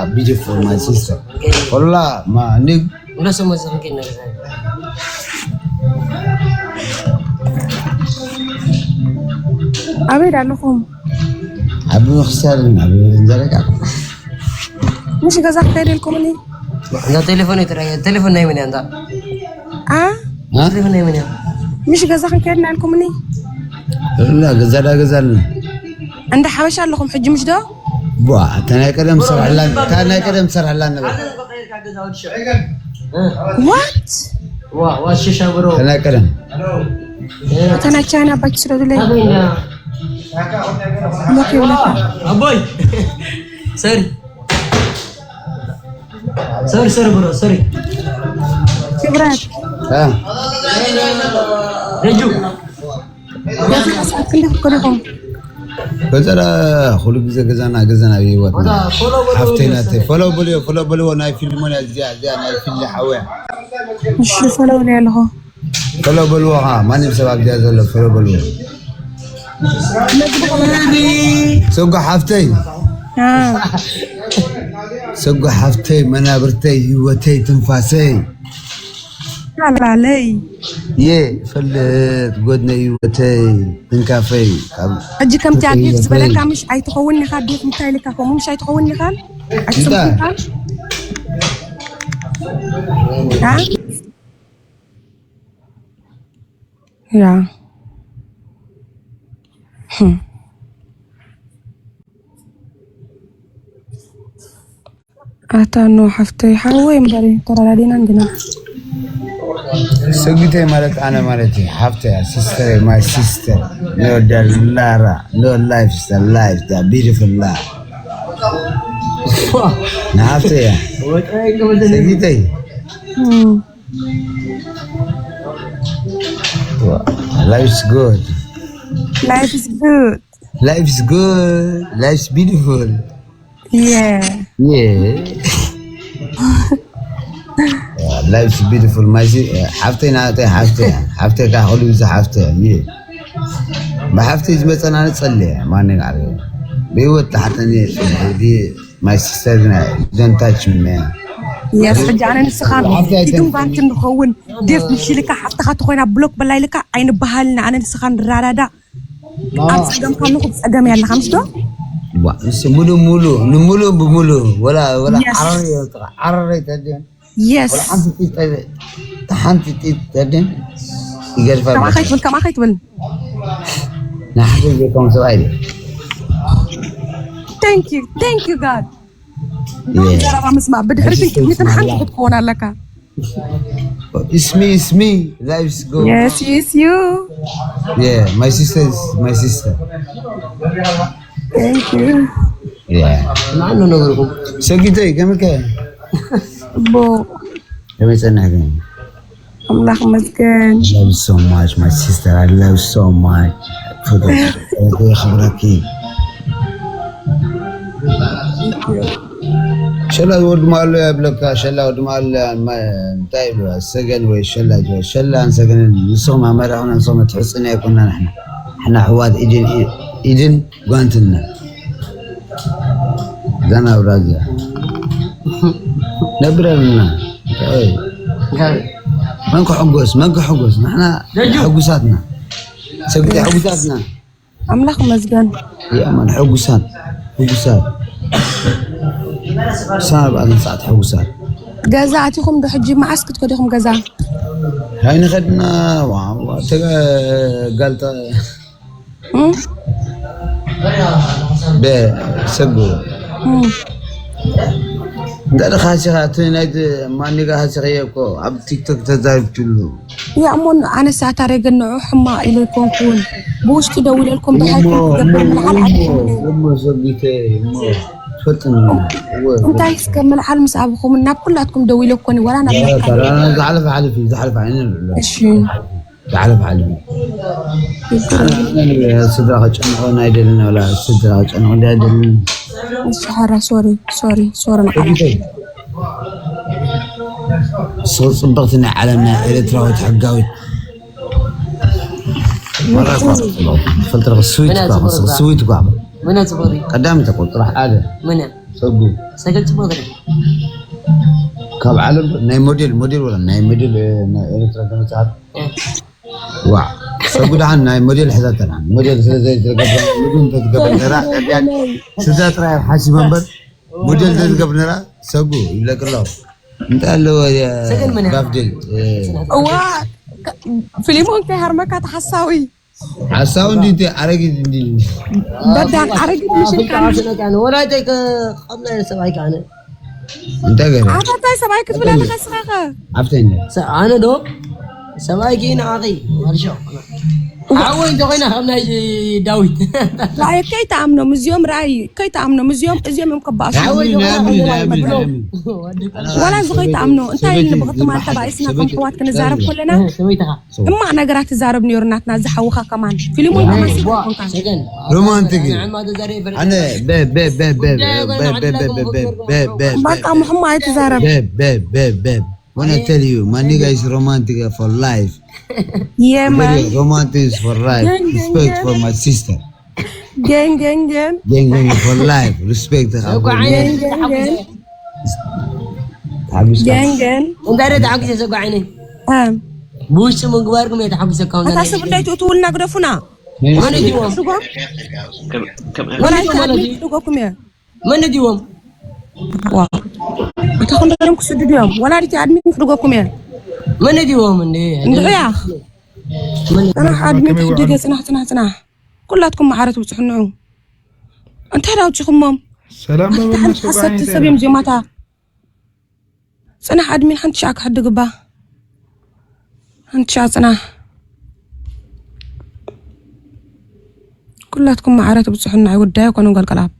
beautiful, my sister. Wallah, ma, ni. Udah semua sering kena. Abid, ano ko? Abi mo sa rin, abi mo rin talaga. Misi ka sa kaya ko ni. Ang telephone ito, telephone na yun yan. Ah? Ha? Telephone na yun yan. Misi ka sa kaya ko ni. Wala, gazala, gazala. Ang dahawa siya, lokom hajim siya. ቧ፣ እታ ናይ ቀደም ትሰርሐላ፣ እታ ናይ ቀደም ትሰርሐላ ነበር። What? እታ ናይ ቀደም። እታ ናይ ቻይና ባኪ ስለ ዝለይ። ኣቦይ። ሰሪ። ሰሪ፣ ሰሪ፣ ብሮ፣ ሰሪ። ክብረት። አ። ደጁ። ገዛ ሰዓት ክንደይ ክትከዱ ኢኹም? ገዛ ኩሉ ግዜ ገዛና፣ ገዛና ኣብ ህይወትና። ሓፍተይ ናተይ፣ ፎሎ በልዮ፣ ፎሎ በልዎ፣ ናይ ፊልሞን እያ እዚኣ፣ እዚኣ ናይ ፊል ሓወያ። እሺ፣ ፎሎ በልዮ ኣለኹ። ፎሎ በልዎ ኸዓ፣ ማንም ሰብ ኣብዚኣ ዘሎ ፎሎ በልዎ። ሰጉ ሓፍተይ። አ። ሰጉ ሓፍተይ፣ መናብርተይ፣ ህይወተይ፣ ትንፋሰይ። ኣላለይ። እየ እፈልጥ፣ ጎድነይ፣ ህይወተይ፣ ትንካፈይ፣ ካብ ሕጂ ከምቲ ኣዴት ዝበለካ ምሽ ኣይትኸውን ኢኻ፣ ኣዴት እንታይ ኢልካ ከምኡ ምሽ ኣይትኸውን ኢኻ? ኣይትሰምዑ ኢኻ? ያ። ኣታ ኖ ሓፍተይ፣ ሓወይ እምበሪ ተረዳዲናን ግና። ሰጊተይ ማለት ኣነ ማለት እዩ። ሓፍተይ፣ ሲስተር፣ ማይ ሲስተር፣ ኖ ደላራ፣ ኖ ላይፍ፣ ላይፍ፣ ቢዩቲፉል ላይፍ። ንሓፍተይ እያ። ሰጊተይ። እም። Life is good. Life is good. Life is good. Life is beautiful. Yeah. Yeah. Life is beautiful. My si-, ሓፍተይ ናተይ ሓፍተይ እያ። ሓፍተይ ካብ ኩሉ ብዙሕ ሓፍተይ እያ። Yeah. ብሓፍተይ ዝመፀና ንፀልእ እያ። ማንም ዓርቢ ብህይወት ተሓተኒ እየ። My sister፣ don't touch me, man. Yes፣ ሕጂ ኣነ ንስኻ ፊትን ጓንትን ንኸውን። ዴፍ ምሽ ኢልካ ሓፍትኻ ተኾይና ብሎክ በላ ኢልካ ኣይንበሃልና። ኣነ ንስኻ ንራዳዳ። ኣብ ጸገም ካለኹ ብጸገም ያለኻ፣ ምሽ ዶ? ዋ፣ እሱ ሙሉ ሙሉ፣ ንሙሉ ብሙሉ፣ ወላ፣ ወላ፣ ዓረረይ ተድን። Yes። ወላ ሓንቲ ጢጥ፣ ሓንቲ ጢጥ ተድን። ይገድፋ። ከማኻ ይትብል፣ ከማኻ ይትብል። ንሓደ ዘይኮን ሰብኣይ ድዩ? Thank you, thank you God። Yeah. ዘረባ ምስማዕ ብድሕሪትን ቅድሚትን ሓንቲ ክትከውን ኣለካ። It's me, it's me. Life is good. Yes, yes, you. Yeah, my sister is my sister. Thank you. Yeah. ማን ነው ነገርኩም? ሰጊተይ፣ ከመይ ከ? ቦ። ከመይ ጸናሕክን? ኣምላኽ ይመስገን። I love you so much, my sister. I love you so much. ፍቅር፣ የኽብረኪ። ሸላ ወዲ ማሎ እያ ብለካ፣ ሸላ ወዲ ማሎ እያ፣ ማ-፣ እንታይ ይብልዋ፣ ሰገን ወይ ሸላ ይብልዋ፣ ሸላን ሰገንን፣ ንስኹም ኣመራሕና፣ ንስኹም ትሕጽና ይኮና፣ ንሕና፣ ንሕና ኣሕዋት ኢድን፣ ኢድን ጓንትና። እዛ ናብራ እዚኣ። ነብረልና። እንታይ? እንታይ? መን ክሕጎስ? መን ክሕጎስ? ንሕና ደጁ። ሕጉሳትና። ሰግዲ ሕጉሳትና። ኣምላኽ ይመስገን። የእመን፣ ሕጉሳት፣ ሕጉሳት። ሳብ ኣትን ሰዓት ሕጉሳት። ገዛ ኣቲኹም ዶ ሕጂ? መዓስ ክትከዱ ኢኹም ገዛ? ኣይንኸድና፣ ዋ፣ ዋ፣ ተጋ-፣ ጋልታ-፣ እም? በ-፣ ሰጉ። እም። እንታይ ደኣ ሃሲኻ፣ እቲ ናይቲ ማኒጋ ሃሲኸዮ እኮ ኣብ ቲክቶክ ተዛሪብትሉ። ያ እሞ ኣነ ሳታ ረገን ንዑ ሕማቕ ኢለ ኣይኮንኩን። ብውሽጢ ደዊለልኩም እሞ፣ ብሓይኩም ትገብር እሞ፣ ምልዓል እሞ፣ ዓሊኹም። እሞ ሰጊተ፣ እሞ ትፈልጥኒ። እወ፣ እንታይ እስከ ምልዓል ምስ ኣብኹም ናብ ኩላትኩም ደዊለ እኮኒ፣ ወላ ናብ ያ፣ ናትካ። ተራ፣ ዝሓለፈ ሓለፊ፣ ዝሓለፈ ዓይነ ንብሎ። እሺ። ዝሓለፈ ሓለፊ። ይቅር። ኣነ፣ ኣነ ስድራ ከጨንቖ ኣይደልን፣ ወላ ስድራ ከጨንቖ ኣይደልን። እሺ፣ ሓራ፣ ሶሪ፣ ሶሪ፣ ሶሪ ንዓና። ሰጊተ። ሶ ጽብቕቲ ናይ ዓለምና ኤርትራዊት ሕጋዊት። መራ እኳ ጽብቕቲ። ፈልጥረ ስዊት እኳ፣ ስዊት እኳ። መን እያ ጽብቕቲ? ቀዳመይቲ ቁጽሪ ሓደ። መን እያ? ጸጉ ሰገል ጽቡቅ ገለ ካብ ዓለም ናይ ሞዴል ሞዴል ወላ ናይ ሞዴል ናይ ኤርትራ ተመጽሓፍ ዋ ጸጉ ደሓን ናይ ሞዴል ሕዛተና ሞዴል ስለ ዘይተገብረ ምግብ እንተትገብር ነራ ቀዲያን ስዛ ጥራይ ሓሲብ እምበር ሞዴል እንተትገብር ነራ ጸጉ ይብለቅላው እንታይ ኣለዎ ሰገን መን ባፍዴል እዋ ፊሊሞን ከይሃርመካ ተሓሳዊ ሓሳዊ እንዲ ኣረጊት እንዲ በዳን ኣረጊት ምሽልካ ወላይተይ ከብላ ሰብኣይ ከዓነ እንታይ ገይረ ኣታታይ ሰብኣይ ክትብል ኣለካ ስኻኸ ኣብተኛ ኣነ ዶ ሰብኣይኪ ንዓኺ ዋልሾ ሓወይ እንተኾይና ከም ናይ ዳዊት ራእይ ከይተኣምኖም እዚኦም ራእይ ከይተኣምኖም እዚኦም እዚኦም እዮም ከባእሱ ሓወይ ወላ እዚ ከይተኣምኖ እንታይ ኢሉ ብክትማን ተባኢስና ከም ሕዋት ክንዛረብ ከለና ሰበይትኻ ሕማቕ ነገራት ትዛረብ ነይሩ ናትና ዝሓውኻ ከማን ፊልሙን ከማን ስለ ዝኾንካ ሰገን ሮማንቲክ እዩ ኣነ በቃ ምሕማ ኣይትዛረብ When I tell you, my nigga is romantic for life. የማን Romantic is for life. Respect for my sister. ገን ገን ገን Gang gang for life. Respect. ገን ገን ገን ገን ገን እንታይ ደ ተሓጒሰ ሰጓ ዓይነይ ኣም ብውሽጢ ምግባርኩም እየ ተሓጒሰካ ኣታ ሰብ እንዳይትእትውልና ግደፉና መን እዲዎም ሽጎ ወላ ይካድሚ ሽጎኩም እየ መን እዲዎም ዋ ኣታ ክንደሎም ክስድዱ እዮም ወላዲት ኣድሚን ክድገኩም እየ መን እዲዎም እንዴ እንድሕያ ጽናሕ ኣድሚን ክድገ ጽናሕ ጽናሕ ጽናሕ ኩላትኩም ማዕረ ትብጽሑ ንዑ እንታይ ዳውጭኹሞም ሰላም ሓንቲ ሓንቲ ሓሰብቲ ሰብ እዮም ዜማታ ጽናሕ ኣድሚን ሓንቲ ሻዕ ክሕድግ እባ ሓንቲ ሻዕ ጽናሕ ኩላትኩም ማዕረ ትብጽሑና ኣይወዳይ ኮነ ጓልቀላብ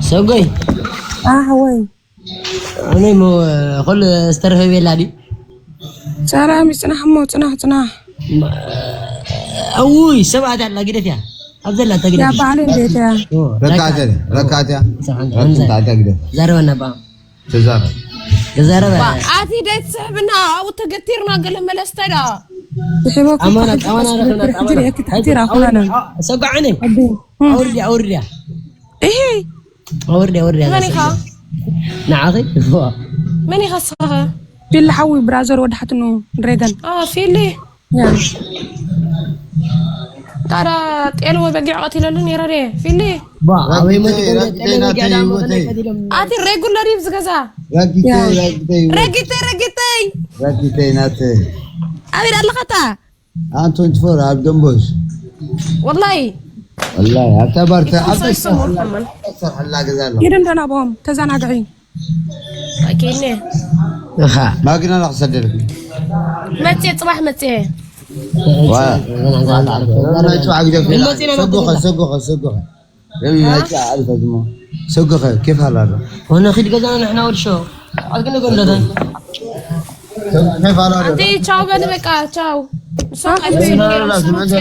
ሰጎይ ኣሕወይ ኣነ ሞ ኩሉ ዝተረፈ ቤላ ድዩ ሰላም ይጽናሕ እሞ ጽናሕ ጽናሕ እውይ ሰባት ኣላ ግደፍ እያ ኣብ ዘላ ተግደፍ ያ ባዕለ እንዴት እያ ረካተ ረካተ ረካተ ግደ ዛረበና ባ ተዛረብ ተዛረበ ኣቲ ደይ ትስሕብና ኣብኡ ተገቲርና ገለ መለስተ ዳ ብሕበኩ ኣማና ኣማና ረኸና ሕጂ ርኤኪ ትሕቲ ራኹናና ሰጓዓነ ኣውርድያ ኣውርድያ ይሄ ኣውርድያ ኣውርድያ መን ኢኻ ንዓኺ መን ኢኻ ስኻ ቢላ ሓዊ ብራዘር ወድሓትኑ ሬገን ፊሊ ያ ታራ ጤል ወይ በጊዕ ቀቲለሉ ነይረ ደ ፊሊ ባ ኣበይ መ ኣቲ ሬጉለር እዩ ዝገዛ ራኪተይ ራኪተይ ረጊተይ ረጊተይ ራኪተይ ናተይ ኣበይ ኣለኻታ ኣን ትወንቲ ፎር ኣብ ደንቦስ ወላይ ወላሂ ኣብታ ባርታ ኣብ ይሰሙ ከመን ሰርሐላ ገዛ ኣሎ ይድ እንዶ ናብኦም ተዘናግዒ ኬኔ እኻ ማኪና ላ ክሰደልክ መፅየ ፅባሕ መፅየ ናይ ጽባሕ ግዜ ሰጉኸ ሰጉኸ ሰጉኸ ሰጉኸ ሰጉኸ ኬፍ ኣላ ኣሎ ሆነ ኺድ ገዛና ንሕና ወድሾ ኣግነ ገለተ ኬፍ ኣላ ኣሎ ኣቲ ቻው በል በቃ ቻው ንሶም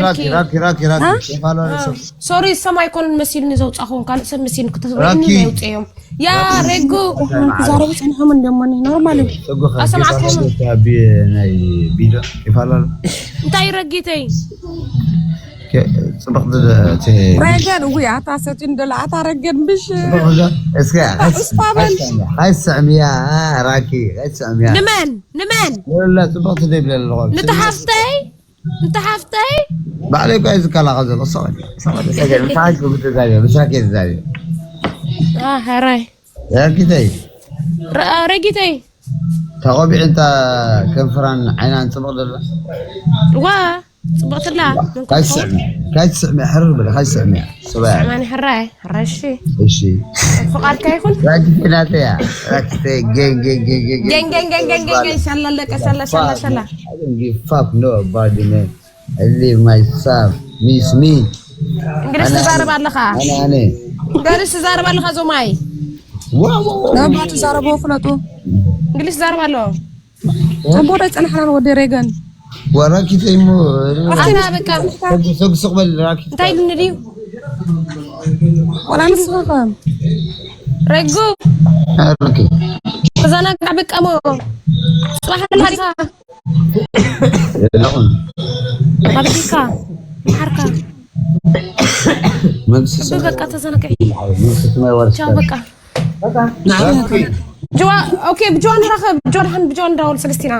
ራኪ ራኪ ራኪ ራኪ ኬፍ ኣላ ኣሎ ሶሪ ሰም ኣይኮኑን መሲልኒ ዘውፃኹም ካልእ ሰብ መሲልኒ ክትብሉ ራኪ። የውፅኦም ያ ሬጉ ክዛረቡ ጸኒሖም እንደሞኒ ኖርማል እዩ ሰጉኸ ኣሰማዕኩም። ናይ ቢዶ ኬፍ ኣላ ኣሎ እንታይ ረጊተይ ጽብቕቲ እቲ ረገን እዊ ኣታ ሰቲ እንደላ ኣታ ረገን ብሽ እስከ እስፋበል ኣይስዕምያ ራኪ ኣይስዕምያ ንመን ንመን ወላ ጽብቕቲ ደብለ ኣለኹ ንተሓፍተይ ንተሓፍተይ ባዕለይ እኳ እዩ ዝከላኸል ዘሎ ሰቐል ሰቐል ምሳኪ ብትዛብዮ ምሳኪ ትዛብዮ አ፣ ሕራይ ረጊተይ ረ- ረጊተይ ተቆቢዕ እንታ ከንፈራን ዓይናን ጽብቕ ደላ ዋ ጽብቕትላ ካይስዕሚ ካይስዕሚ ሕርር በለ ካይስዕሚ ሰባያ ማን ሕራይ ሕራይ እሺ እሺ ፍቓድካ ይኹን ራኪተይ ናተያ ራኪተይ ገን ገን ገን ገን ገን ገን ገን ገን ገን ገን ሻላ ለቀ ሻላ ሻላ ሻላ Fuck nobody, man. I live myself. Miss me. እንግሊሽ ትዛረብ ኣለኻ أنا أنا. እንግሊሽ ትዛረብ ኣለኻ ዞማይ Wow, wow, wow. ነባ ትዛረብዎ ፍለጡ እንግሊሽ ትዛረብ ኣሎ ጽቡቕ ዶ ጸናሕና ወዲ ሬገን وراكي تيمو. ኣና በቃ سوق سوق بالراكي. እንታይ ኢሉኒ ድዩ ወላ ንስኻ ከ ረጉ ኦኬ ተዘናጋዕ በቃ እሞ ጽባሕ ንመርካ የለኹም ማብዲካ ሓርካ መንግስቲ ብ በቃ ተዘናጋዕ መንግስቲ ሰማይ ዋርስ ቻው በቃ ጅዋ ኦኬ ብጅዋ ንራኸብ ጆርሃን ብጅዋ እንዳውል ሰለስቲና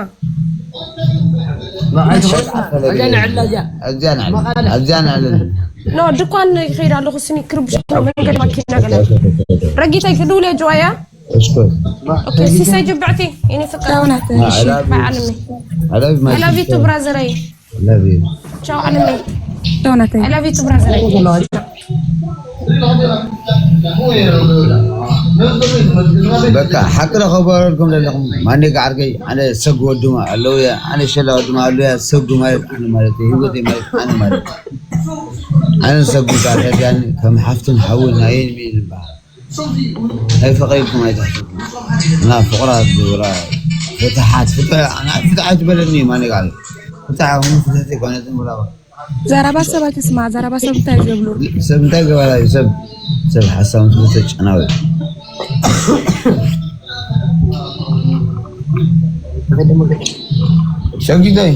ኣብዚያ ንዕለል ኣብዚያ ንዕለል ኖ ድኳን ይኸይድ ኣለኹ ስኒ ክርብሽ መንገድ ማኪና ገለ ረጊተይ ክድውል እየ ጅዋያ እስኮ ኦኬ ሲሳይ ጅብዕቲ የኔ ፍቅር ቻው ናተይ። ባይ ዓለመይ I love you I love you too brother I love you ቻው ዓለመይ ቻው ናተይ። I love you too brother በቃ ሓቂ ዶ ከበረልኩም ዘለኹም ማኔጋ ዓርከይ ኣነ ሰጉ ወዱማ ኣለውያ ኣነ ሸላ ወዱማ ኣለውያ ሰጉ ማለት ኣነ ማለት እዩ ህይወተይ ማለት ኣነ ማለት ኣነ ሰጉ ጋር ረዳኒ ከም ሓፍትን ሓውን ናየን ሚል ይበሃል ኣይፈቐድኩም ኣይትሕፍሩ እና ፍቕራ ዝብራ ፍትሓት ፍትሕ ኣና ፍትሕ ኣይትበለኒ ማኔጋ ዓርከይ ፍትሕ ኣሁን ፍትሕቲ ኮነትን ብላባ ዘረባ ሰብ ኣይትስማዕ። ዘረባ ሰብ እንታይ ዝብሉ? ሰብ እንታይ ገባራ እዩ ሰብ ሰብ ሓሳብ ምስ ተጨናዊ ሸጊተይ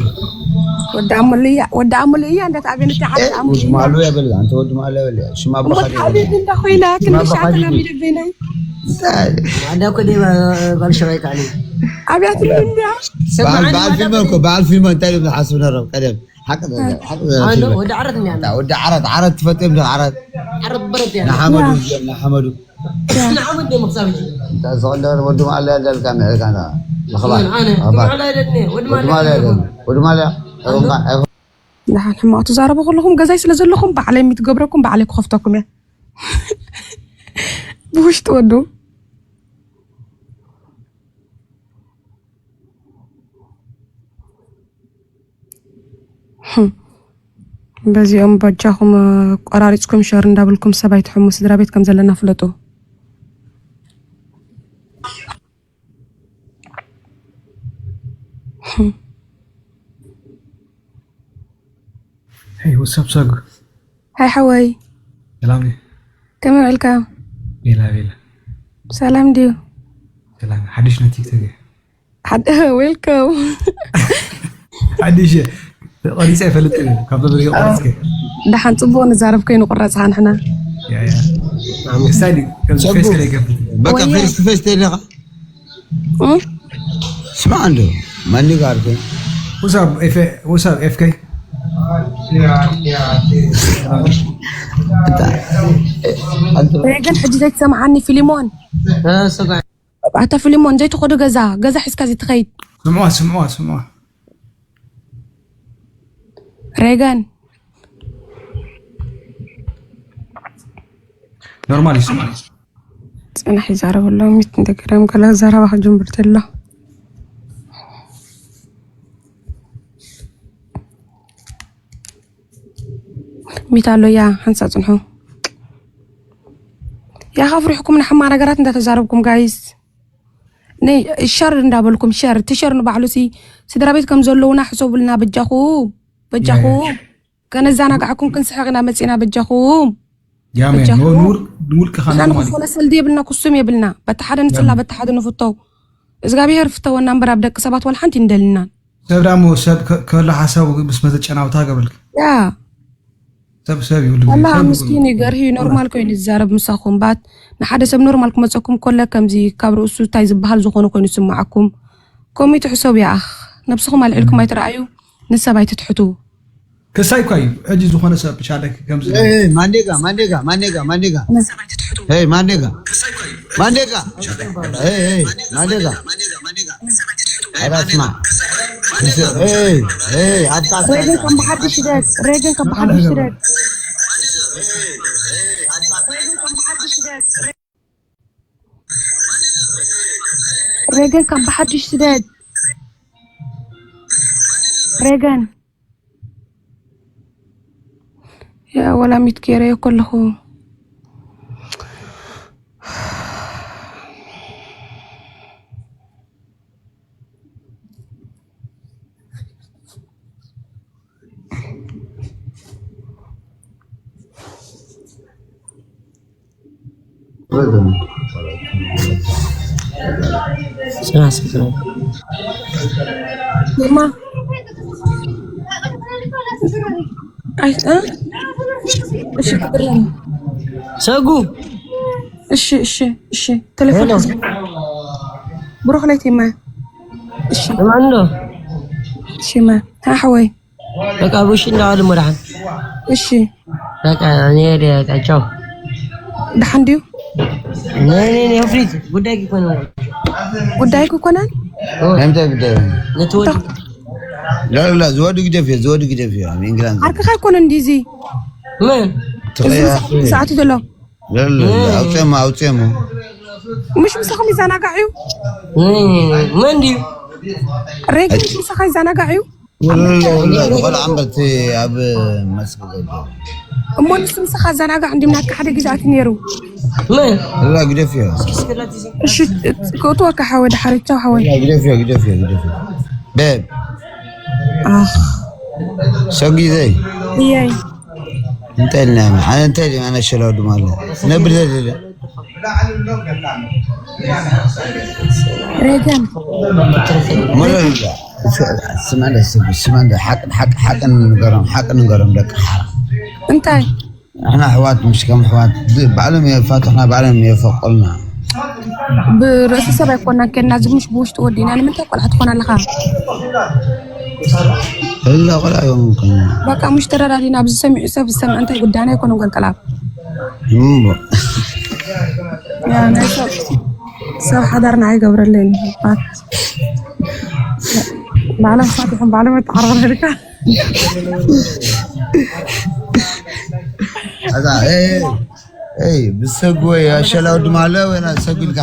ወዲ ኣሙልያ ወዲ ኣሙልያ እንዳት ኣቤን እቲ ሓደ ኣሙልያ ወድማሉ ያበል አንተ ወድማሉ ያበል ሽማ ወዲ በኻሪ ኣቤት እንዳ ኮይና ክንሻ ተላሚደ በይነይ ኣዳ እኮ ደይ ጓል ሸባይ ካኒ ኣብያት እንዳ በዓል በዓል ፊልም እኮ በዓል ፊልም እንታይ ዝብል ሓስብ ነረም ቀደም ሓቂ ዘ- ሓቂ ዘ- ኣነ ፊልም። ወዲ ዓረት እኒኣ ወዲ ዓራት ዓራት ትፈጥም ዶ ዓራት ዓረት በረት እያ ንሓመዱ ንሓመዱ ንዓመት ደ መክሳብ እዩ እንታይ ዝቐንደ ወዲ ማለ ያደልካ ምዕልካ ና ምኽባር ኣነ ምኽባር ማለ ደትነ ወዲ ወዲ ማለ ማለ ወዲ ማለ ደሓን ሕማቕ ትዛረቡ ከለኹም ገዛይ ስለ ዘለኹም ባዕለይ የሚትገብረኩም ባዕለይ ክኸፍተኩም እየ ብውሽጢ ወዱ በዚኦም በጃኹም ቆራሪፅኩም ሸር እንዳብልኩም ሰብ ኣይትሕሙ ስድራ ቤት ከም ዘለና ፍለጡ Hey, what's up, Sog? ሃይ ሓወይ ሰላም እዩ። ከመይ ውዕልካ ቤላ ቤላ። ሰላም ድዩ ሰላም። ሓድሽ ናይ ቲክቶክ እዩ። ሓደ ዌልካም ሓድሽ እዩ። ቆሪፀ ይፈልጥ እዩ። ካብ ዘበለ ቆሪፅከ። ደሓን ፅቡቅ ንዛረብ ኮይኑ ቁረፅካ ንሕና ያ ያ። ክሳይ ድዩ? ከም ሰጉ። ፌስ ከለ ይከፍት። በቃ ወየ። ፌስ ቱ ፌስ ተይለኻ እ? ስማዕ እንዶ ማኒ ጋር ግን What's up, F? What's up, F K? እንታ ሬገን ሕጂ ዘይትሰምዓኒ ፊሊሞን ሰጋ ኣታ ፊሊሞን ዘይትኸዱ ገዛ ገዛ ሒዝካ ዘይትኸይድ ስምዋ ስምዋ ስምዋ። ሬገን ኖርማል እዩ ስምዋ። ፅናሕ ይዛረብ ኣሎ ሚት እንደገዳም ገለ ዘረባ ክጅምር ተሎ ሚት ኣሎ ያ ሓንሳ ፅንሑ ያ ከፍሪሕኩም ንሕማ ነገራት እንዳተዛረብኩም ጋይስ ነይ ሸር እንዳበልኩም ሸር ትሸር ንባዕሉ ሲ ስድራ ቤት ከም ዘለውና ሕሰቡልና በጃኹ በጃኹ ከነዛናጋዕኩም ክንስሕቕ ኢና መፂና በጃኹም ያሜ በጃኹም። ንውልቅኻ ንሕና ኖርማል እዩ። ንኾነ ሰልዲ የብልና ኩሱም የብልና በቲ ሓደ ንፅላ በቲ ሓደ ንፍተው እግዚኣብሔር ፍተወና እምበር ኣብ ደቂ ሰባት ዋላ ሓንቲ እንደልናን ሰብ ዳሞ ሰብ ከ- ከሎ ሓሳቡ ምስ መተጨናውታ ገብርልክ ያ ሰብ ሰብ ይብሉ ኣላ ሰብ ምስኪን እዩ ገርሂ ኖርማል ኮይኑ ዝዛረብ ምሳኹም ባት ንሓደ ሰብ ኖርማል ክመፀኩም ኮለ ከምዚ ካብ ርእሱ እንታይ ዝበሃል ዝኾነ ኮይኑ ዝስማዓኩም ኮሚቱ ሕሰቡ ይኣኽ ነብስኹም ኣልዒልኩም ኣይትረኣዩ ንሰብ ኣይትትሕቱ ክሳይ እኳ እዩ ሕጂ ዝኾነ ሰብ ብሻለክ ከምዚ ማንዴጋ ማንዴጋ ማንዴጋ ማንዴጋ ማንዴጋ ማንዴጋ ማንዴጋ ማንዴጋ ኧረ ስማ ኣብ ቃልካ ሬገን ከም ብሓድሽ ስደድ ሬገን ከም ብሓድሽ ስደድ ሬገን ከም ብሓድሽ ስደድ ሬገን ያ ወላ ሚት ገይረዮ ከለኹ ጽናሕ እስኪ ጽናሕ። እማ። ኣይ፣ እ? እሺ፣ ክብር ለኒ። ሰጉ። እሺ፣ እሺ፣ እሺ። ቴሌፎን ሄሎ። ሕዚ። ብሩኽ ለይቲ እማ። እሺ። እማን ዶ? እሺ፣ እማ። ታ ሓወይ። በቃ፣ ብሽ እንዳዋል እሞ ደሓን። እሺ። በቃ፣ እኔ ሄደ፣ በቃ፣ ቻው። ደሓን ድዩ? ነይ፣ ነይ፣ ነይ፣ ፍሪት፣ ጉዳይ ክኮን ነው። ጉዳይ ክኮን? ኦ። እንታይ ጉዳይ? ነቲ ወዲ። ላ፣ ላ፣ ላ፣ ዝወዲ ግደፍ እዩ፣ ዝወዲ ግደፍ እዩ፣ ኣብ ኢንግላንድ። ዓርክኻ ኣይኮነን ድዩ እዚ? መን? ትኸያ። እዚ ሰዓት ዘሎ። ላ፣ ላ፣ ላ፣ ኣውፅኦሞ፣ ኣውፅኦሞ። ምሽ ምሳኹም ይዘናጋዕ እዩ? ነይ፣ ነይ፣ ነይ፣ መን ድዩ? ሬክ ምሽ ምሳኻ ይዘናጋዕ እዩ? ወላ፣ ወላ፣ ቆልዓ እምበር እቲ ኣብ መስጊድ ዘሎ። እሞ ንሱ ምሳኻ ኣዘናጋዕ እንዲም ናትካ ሓደ ግዜ ኣትዩ ነይሩ። መን? ወላ ግደፍዮ። እሺ፣ ክእትወካ ሓወይ፣ ድሓር ቻው ሓወይ። ወላ ግደፍዮ፣ ግደፍዮ፣ ግደፍዮ። ቤብ። ኣኽ። ሰጊዘይ። እየይ። እንታይ ኢልና ኢና? ኣነ እንታይ ኢልና? ኣነ ሸላው ድማ ኣሎ። ነብር ዘለ። ሬገን። መለልዳ። ስማለ፣ ስማለ፣ ሓቅ፣ ሓቅ፣ ሓቅ ንገሮም፣ ሓቅ ንገሮም፣ ደቂ ሓራ። እንታይ? ንሕና ኣሕዋት፣ ምሽ ከም ኣሕዋት፣ ብ-፣ ባዕሎም የፋትሑና፣ ባዕሎም የፈቁልና። ብርእሲ ሰብ ኣይኮናን ከድና፣ እዚ ምሽ ብውሽጢ ወዲእና፣ ንምንታይ ቆልዓ ትኾን ኣለኻ? እዛ ቆልዓ እዮም እኮ። በቃ፣ ምሽ ተረዳዲና፣ ኣብዚ ሰሚዑ ሰብ ዝሰምዕ እንታይ ጉዳይና ኣይኮነን፣ ጓል ቀልዓ። እምቦ። ያ፣ ናይ ሰብ፣ ሰብ ሓዳር ንዓይ ይገብረለይ። ባት-፣ ባዕሎም ፋትሖም፣ ባዕሎም የተዓራረድካ። ኣዛ፣ ኤ፣ ኤ፣ ብሰጉ ወይ ኣሸላው ድማ ኣለ፣ ወይ ና ሰጉ ኢልካ፣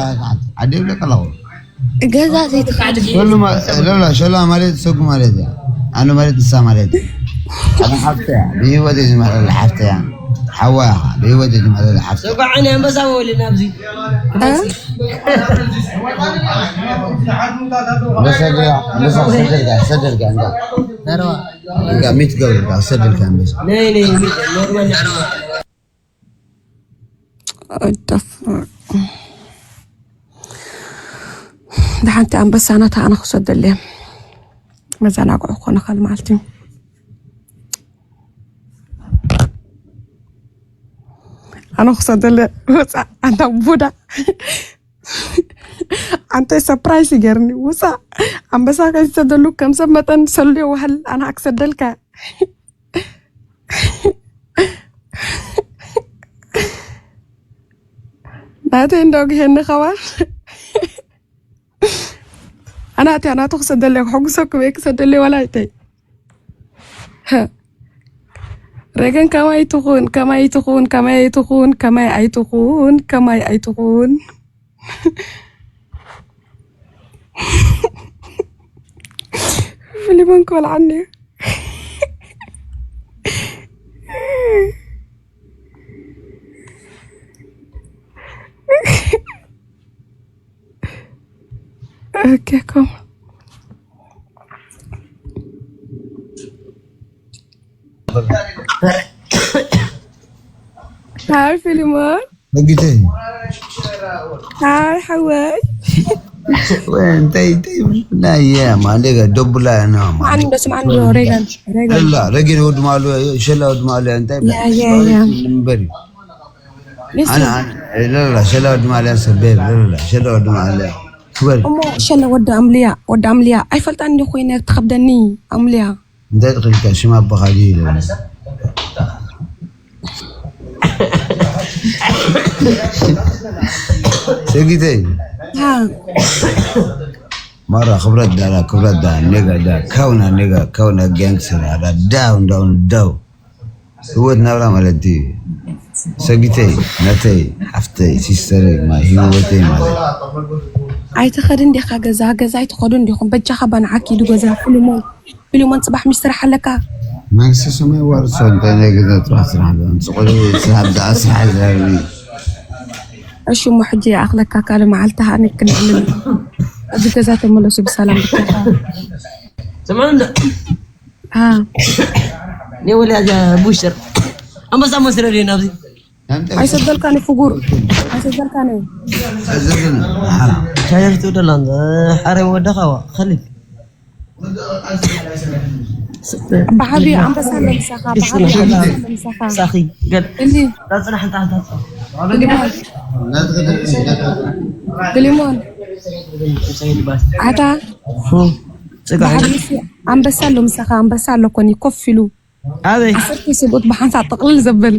ዓዲ ይብለካ ኣለኹ። ገዛ ዘይትኽዕድ። ሸሉ ማ-፣ ሎላ፣ ሸላ ማለት ሰጉ ማለት እያ። ኣነ ማለት ንሳ ማለት እያ። ኣነ ሓፍተ እያ። ብህይወት እየ ዝምሕለላ ሓፍተ እያ። ሓዋ ኢኻ። ብህይወት እየ ዝምሕለላ ሓፍተ። ሰጉ ዓይኒ ኣንበሳ በወልና ኣብዚ። እ? ኣንበሳ ድያ? ኣንበሳ ክሰደልካ፣ ክሰደልካ እንዳ። ተረዋ። እንዳ ሚት ገብርካ፣ ክሰደልካ ኣንበሳ። ነይ፣ ነይ፣ ሚት፣ ኖርማል። እደፍ-፣ ደሓንቲ ኣንበሳ ናታ ኣነ ክሰደልየ። መዘናግዒ ክኾነ ከል መዓልቲ። ኣነ ክሰደልየ። ወፃእ፣ ኣንታ ቡዳ። ኣንተ ሰርፕራይዝ ይገርኒ። ውፃእ። ኣንበሳ ከይሰደሉ ከም ሰብ መጠን ሰልዮ ዋህል ኣና ክሰደልካ። ናተይ እንደው ግሄኒ ኸባን። ኣና እቲያ ናቱ ክሰደለይ፣ ክሕጉሰኩም እየ ክሰደለይ ዋላ ኣይተይ። ሬገን ከማይ ትኹን፣ ከማይ ትኹን፣ ከማይ ትኹን፣ ከማይ ኣይትኹን፣ ከማይ ኣይትኹን። ፍሊሞን ክበልዓኒ እዩ። ኦኬ፣ ኮም። ሃይ ፊልሞን። በጊተይ። ሃይ ሓወይ። ወይ እንታይ፣ እንታይ ናይ ማንዴ ጋር ደቡላ ነው። ማን እንደሱ ማን ነው? ሬጋን፣ ሬጋን። ላ፣ ረጊን ወድ ማሉ፣ ሸላ ወድ ማሉ፣ እንታይ ያ፣ ያ፣ ያ። እምበሪ። ሊስን። ኣነ፣ ኣነ፣ ላ፣ ላ፣ ሸላ ወድ ማሉ ሰበብ፣ ላ፣ ላ፣ ሸላ ወድ ማሉ። ክበሪ። እሞ ሸላ ወድ ኣምልያ፣ ወድ ኣምልያ። ኣይፈልጣን እንዲ ኮይነ ትኸብደኒ ኣምልያ። እንታይ ትኽልካ ሽም ኣቦኻ ድዩ ኢለ። ሰጊተይ። ሃ። ማራ ክብረት ዳራ ክብረት ዳ ኔጋ ዳ ካውና ኔጋ ካውና ጋንግስተር ዳ ዳው ዳው ዳው። ህይወት ናብራ ማለት እዩ። ሰጊተይ ናተይ ሓፍተይ ሲስተረይ ማ ህይወተይ ማለት። ኣይትኸድን ዲኻ ገዛ? ገዛ ኣይትኸዱን ዲኹም? በጃኻ ባንዓኪ ዱ ገዛ ፍልሞን። ፊልሞን ጽባሕ ሚስትራሕ ኣለካ። መንግስቲ ሰማይ ዋርሶ እንታይ ናይ ገዛ ጥራሕ ስራሕ ኣሎ። ኣምጽእ ቆልዑ ስራሕ ብዛዕባ ስራሕ ይዛረብ እዩ። እሺ እሞ ሕጂ ይኣኽለካ ካልእ መዓልቲ ሃኒ ክንዕልል። ኣብዚ ገዛ ተመለሱ ብሰላም ብቻ። ስምዑ እንዶ። አ። ኔ ወላ እዛ ቡሽር። ኣንበሳ መስረድ እዩ ናብዚ። ኣይሰደልካን ፍጉር። ስልካ ነይ። ቻይና ክትውደላ እንተ ሓረ ወደኻ ዋ፣ ኸሊድ። ብሓቢ ኣንበሳ ኣሎ ምሳኻ፣ ብሓቢ ኣንበሳ ኣሎ ምሳኻ። ሳኺ፣ ገል። እንዲ። ዳጽና ሓንታ ሓንታ። ብሊሞን። ብሊሞን። ኣታ። ሁ፣ ጽጋ። ብሓቢ ኣንበሳ ኣሎ ምሳኻ፣ ኣንበሳ ኣሎ ኮኒ ኮፍ ኢሉ። ኣበይ? ዓሰርተ ሰብኡት ብሓንሳብ ጥቕልል ዘብል።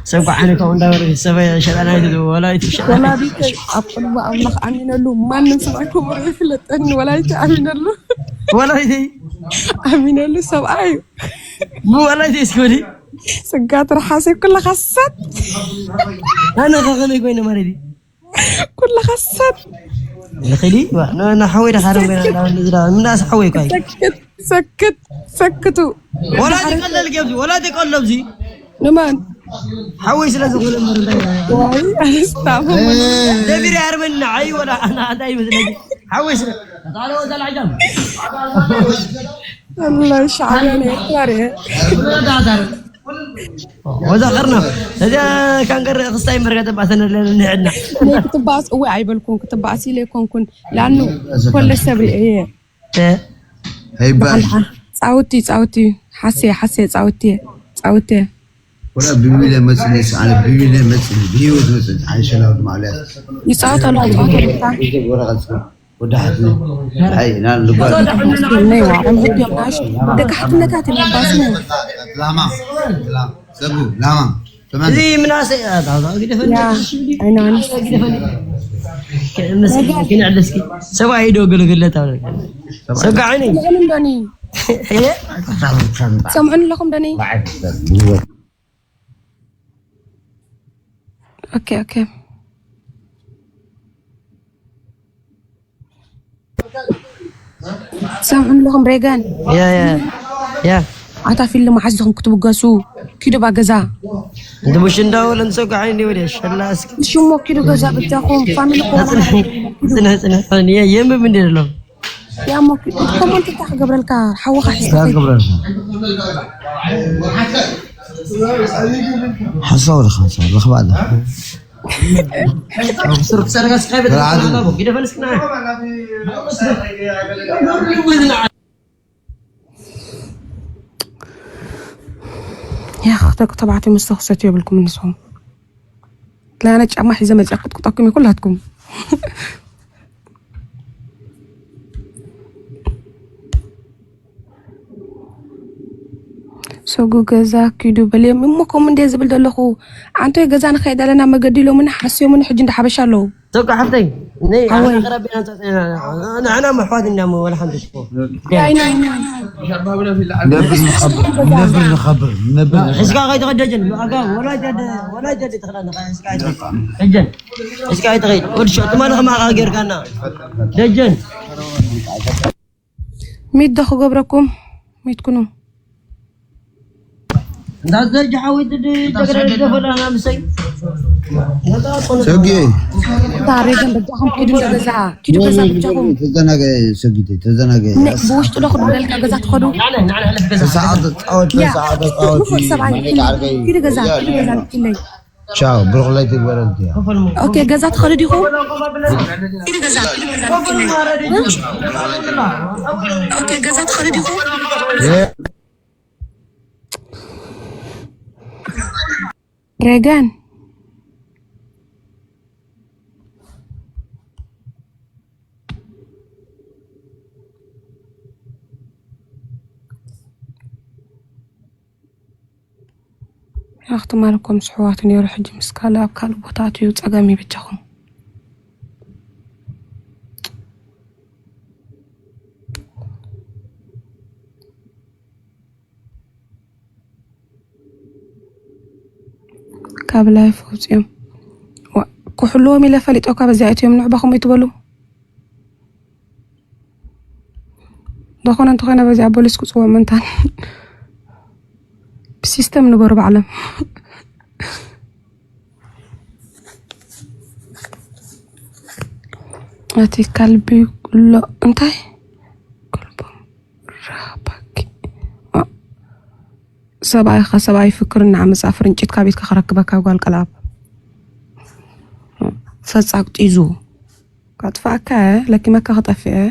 ሰብ ኳ ዓይነ ከምኡ እንዳበለ ሰበይ ሸጣናይ ትብል ወላይቲ ሸጣናይ። ወላዲተይ ኣብ ቅድሚ ኣምላኽ ኣሚነሉ ማንም ሰብኣይ ከምኡ ርኡ ይፍለጠኒ። ወላዲተይ ኣሚነሉ። ወላዲተይ? ኣሚነሉ ሰብኣይ እዩ። ብወላዲተይ እስኪ ወዲ። ስጋ ትርሓሰይ ኩለኻ ሳት። ኣነ ኸኸመይ ኮይነ ማለት እዩ? ኩለኻ ሳት። ንኽዲ፣ ዋ፣ ን-፣ ንሓወይ ደኻ ደንጎይና እንዳበሉ ዝዳ-፣ ምናስ ሓወይ እኮ እዩ። ሰክት፣ ሰክት፣ ሰክቱ። ወላ ትቀለል ገብዚ፣ ወላ ትቀለብዚ። ንማን? ሓወይ ስለ ዝኾነ እምበር እንታይ? ዋይ፣ ኣስታሞ። ደቢር ያርመን ንዓይ ወላ ኣና እንታይ ይመስለኝ? ሓወይ ስለ-፣ ኣላ ሻዕብያ ነው ኤርትራ ርኤ። ወዛ ኸርና፣ እዚኣ ካንገር ክስታይ መርገ ተባሰነ ለለ ንዕድና። ነይ ክትባኣስ፣ እወ ኣይበልኩን፣ ክትባኣስ ኢለ ኣይኮንኩን። ላኑ ኮለ ሰብ ርኤ እየ። እ? ሄይ ባይ። ጻውቲ፣ ጻውቲ፣ ሓሴ፣ ሓሴ፣ ጻውቲ፣ ጻውቲ። ወላ ብሚለ መጽኒ፣ ኣነ ብሚለ መጽኒ፣ ብህይወት መጽኒ፣ ሓይሸላ ወዲ ማዕልያት። ይጻወት ኣሎ፣ ይጻወት ኣሎ። ወረቐት ወዳሓት። ኣይ፣ ኢና ንጓል። ነይዋ፣ ቆልዑት እዮም፣ ኣሽ-፣ ደቂ ሓትነታት እዮም፣ ኣባስም እዮም። ላማ፣ ላማ፣ ሰጉ፣ ላማ። ተመን። እዚ ምናሰ-፣ ያ፣ ግደፈኒ። ያ፣ I know, I know። ግደፈኒ። ምስ-፣ ኪነዕድ እስኪ። ሰብኣይ ዶ ገለገለ ታብለ። ሰብኣይ። ሰጋዒ ነኝ። ሰምዑኒ ዶኒ? እ? ሰምዑኒ ኣለኹም ዶኒ? ኦኬ፣ ኦኬ። ትሰምዑ ኣለኹም ሬጋን? ያ፣ ያ፣ ያ። ኣታ ፊልም መዓስ ኢኹም ክትብገሱ? ኪዱ ባ ገዛ። እንት ብሽ እንዳወለ እንሰጋዒ እንዲ ወደ ሸላ እስኪ። ሽሞ ኪዱ ገዛ ብቻኹም ፋሚሊ ኮ ጽነ፣ ጽነ፣ ጽነ። የ-፣ የንብብ እንዲ ኣሎ። ያ ሞ ኪዱ ኮመንት እንታይ ክገብረልካ? ሓወኻ ሒዝካ እንታይ ክገብረልካ? ሓሳብ ለኻ፣ ሓሳብ ለኻ ባዕዳ። ያኽ፣ ደቂ ተባዕትዮ መስተ ክሰትዩ የብልኩም ንስኹም። ላነ ጫማ ሒዘ መፅኣ ቅጥቅጠኩም እዩ ኩላትኩም። ሰጉ ገዛ ኪዱ በልዮም እሞ ከምኡ እንደ ዝብል ዘለኹ፣ ኣንቶይ ገዛ ንኸይድ ኣለና መገዲ ኢሎምኒ ሓስዮምኒ ሕጂ እንዳ ሓበሻ ኣለዉ። ሰጉ ሓፍተይ፣ ነይ ሓወይ። ኣነ ቀረብ ኢና ንጸጽ ኢና። ንሕና ምሕዋት ኢና እሞ ወላ ሓንቲ እኮ። ናይ፣ ናይ፣ ናይ። ነብር ንኸብር፣ ነብር ንኸብር፣ ነብር ንኸብር። ሒዝካ ከይትኸድ ደጀን፣ ኣጋ ወላ ጀደ፣ ወላ ጀደ ትኽላ ንኻ ሒዝካ ከይትኸድ። ደጀን፣ ሒዝካ ከይትኸድ። ወዲ ሸው ትማሊ ከማኻ ጌርካና። ደጀን። ሚት ዶ ክገብረኩም? ሚት ኩኑ። እንዳዘጅ ሓዊት ድ-፣ ጀግረ ደፈላና ምሰይ። ሰጊ። ታሬ ግን በጃኹም ኪዱ እንደ ገዛ፣ ኪዱ ገዛ በጃኹም። ተዘናገ ሰጊ፣ ተዘናገ። ነ-፣ ብውሽጡ ዶ ክድለልካ ገዛ ትኸዱ? ንዕና፣ ንዕና፣ ንዕና፣ ንዕና። ተሳዓት ጻወት፣ ያ። ተሳዓት ጻወት። ንፉዕ ሰብኣይ፣ ማኔ ኪዱ፣ ዓርከይ። ኪዱ ገዛ፣ ያ፣ ኪዱ ገዛ ያ። ንኪለይ። ቻው፣ ብሩኽ ለይቲ ይግበረልኪ። ኦኬ፣ ገዛ ትኸዱ ዲኹም? ኦኬ፣ ገዛ ትኸዱ ዲኹም? የ- ሬጋን። ኣኽትማል እኮ ምስ ኣሕዋቱ ነይሩ፣ ሕጂ ምስ ካልእ ኣብ ካልእ ቦታ ኣትዩ ጸገም እዩ በጃኹም። ካብ ላይፍ ኣውጽኦም። ዋ፣ ክሕልዎም ኢለ ፈሊጦ ካብ እዚኣ እትዮም ንዕባኹም ኣይትበሉ። ዝኾነ እንተኾነ በዚኣ ፖሊስ ክጽውዕ ምእንታን ብሲስተም ንበሩ ባዕሎም። እቲ ከልቢ ኩሎ እንታይ? ከልቦም ራባኪ። ሰብኣይኻ ሰብኣይ ፍክር እናዓመፃ ፍርንጭት ካብ ቤትካ ክረክበካ ጓል ቀልኣብ። ሰጻቅ ጢዙ። ካጥፋእካ እየ፣ ለኪመካ ክጠፍእ እየ።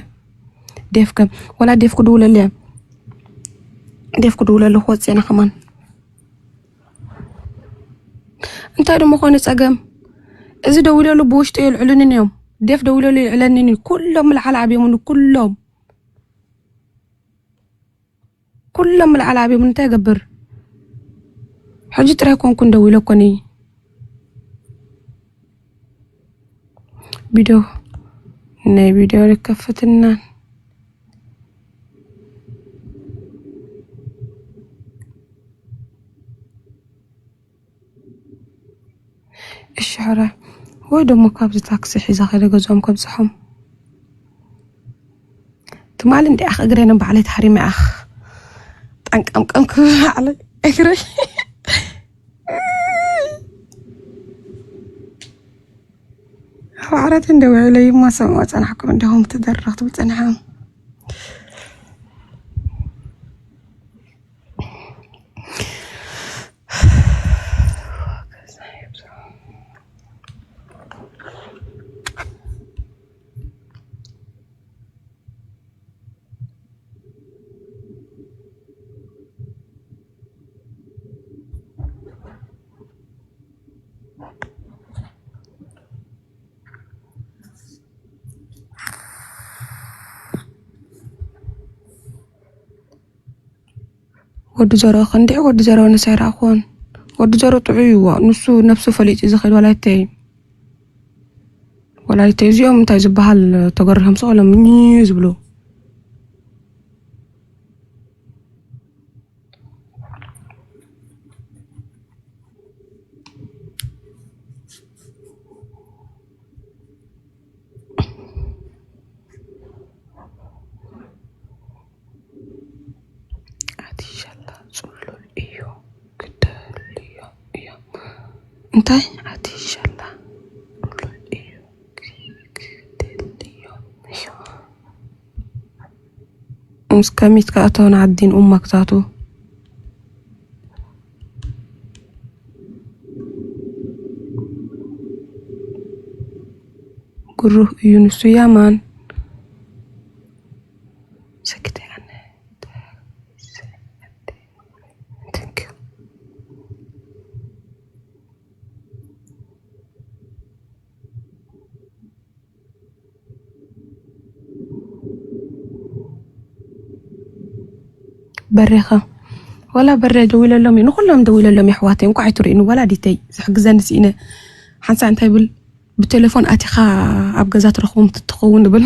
ዴፍ ከ-፣ ወላ ዴፍ ክድውለሉ እየ። ዴፍ ክድውለሉ ክወጽእ እየ ከማን። እንታይ ደሞ ኾነ ጸገም? እዚ ደዊለሉ ብውሽጡ የልዕሉንን እዮም። ዴፍ ደዊለሉ የልዕለንን እዩ። ኩሎም ምልዓል ኣብዮምኒ፣ ኩሎም። ኩሎም ምልዓል ኣብዮም እንታይ ገብር? ሕጂ ጥራይ ኮንኩ እንደው ኢለ ኮኒ። ቪድዮ፣ ናይ ቪድዮ ንከፍትና። እሺ፣ ሕረ ወይ ደሞ ካብዚ ታክሲ ሒዛ ከይደ ገዝኦም ከብጽሖም። ትማሊ እንዲኣኽ እግረይ ንባዕለይ ተሃሪመ ኣኽ። ጠንቀምቀም ክብል ባዕለይ እግረይ። ኣብ ዓራት እንደ ውዕለይ እሞ ሰምዖ ጸናሕኩም እንዲኹም ትደረኽ ትብል ጸኒሓ። ወዲ ዘሮ ክንዲዕ ወዲ ዘሮ ንሰይ ረኣኹዎን። ወዲ ዘሮ ጥዑይ እዩ። ንሱ ነብሱ ፈሊጡ ዝኸድ ወላይተይ። ወላይተይ እዚኦም እንታይ ዝበሃል ተገሪሆም ስቕ ኢሎም እኚ ዝብሉ። ኣቲሻላ ጽሉል እዩ፣ ክደልዮም እዮም። እንታይ? ኣቲሻላ ጽሉል እዩ፣ ክደልዮም እዮም። ምስ ከሚት ከኣተው ንዓዲን ኡማ ክታቱ። ግሩህ እዩ ንሱ ያማን። ሰክተ ያነ። Thank you። በሬኸ ወላ በረ ደዊለሎም እዩ፣ ንኹሎም ደዊለሎም እዩ። ኣሕዋተይ እንኳዕ ኣይትርእዩኒ፣ ወላዲተይ ዝሕግዘኒ ስኢነ። ሓንሳእ እንታይ ብል ብቴሌፎን ኣቲኻ ኣብ ገዛ ትረኽቦም ትትኸውን ብል።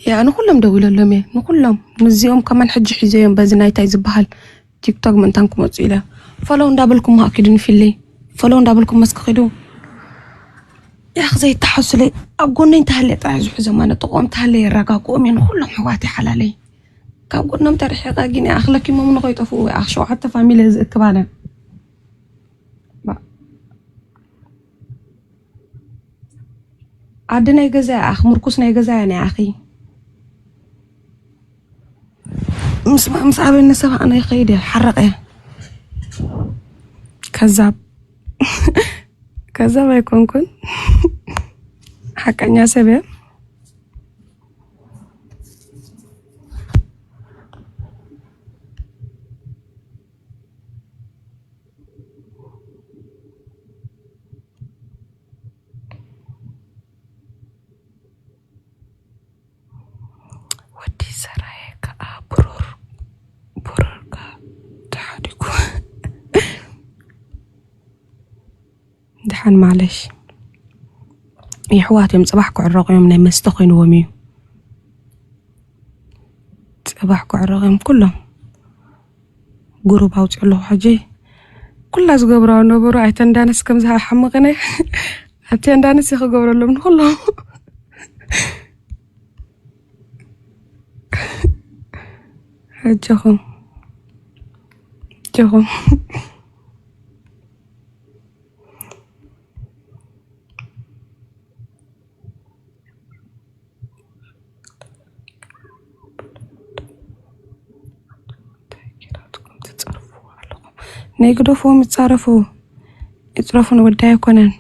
ያ ንኹሎም ደዊለሎም እየ፣ ንኹሎም። ንዚኦም ከማን ሕጂ ሒዘዮም በዚ ናይታይ ዝበሃል ቲክቶክ ምእንታን ክመፁ ኢለ ፎሎው እንዳበልኩም ሃኪዱ ንፊለይ ፎሎው እንዳበልኩም መስክ ኺዱ። ያኽ ዘይተሓሱለይ ኣብ ጎነይ እንተሃለየ ጥራይ ዝሕዞም ኣነ ጥቕኦም እንተሃለየ የረጋግኦም እየ ንኹሎም ኣሕዋተይ ሓላለይ። ካብ ጎኖም ተርሒቐ ግን ያኽ ለኪሞም ንኸይጠፍኡ ያኽ ሸውዓተ ፋሚሊ ዝእክብ ኣነ። ዓዲ ናይ ገዛ ኣኽ ምርኩስ ናይ ገዛ እያ ናይ ኣኺ። ምስ ምስ ኣበነ ሰብ ኣነ ይኸይድ እየ ሓረቐ እየ። ከዛብ ከዛብ ኣይኮንኩን ሓቀኛ ሰብ እየ። ወዲ ሰራየ ከኣ ብሩር ብሩር ከኣ ተሓዲጉ። ደሓን ማለሽ የሕዋት እዮም። ጽባሕ ክዕረቑ እዮም። ናይ መስተ ኮይንዎም እዩ። ጽባሕ ክዕረቑ እዮም ኩሎም። ጉሩብ ኣውፅኡ ኣለኹ ሕጂ። ኩላ ዝገብራዊ ነበሩ ኣይተንዳነስ ከምዚ ሓምቕነ ኣተንዳነስ ክገብረሎም ንኩሎም። ኣጆኹም ኣጆኹም። እንታይ ጌራትኩም ትጸርፉ ኣለኹም? ናይ ግደፍዎም ይጻረፉ። ትረፉ ንጉዳይ ኣይኮነን።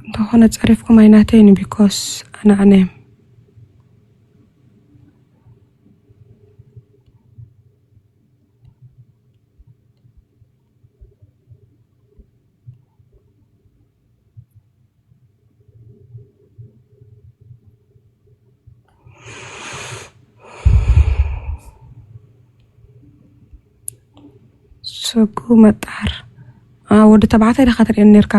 እንተኾነ ጸሪፍኩም ኣይናተይን፣ ቢኮስ ኣነ ኣነ እየ። ሰጉ መጣር። ኣ፣ ወዲ ተባዕታይ ዲኻ ትርእየኒ ነርካ?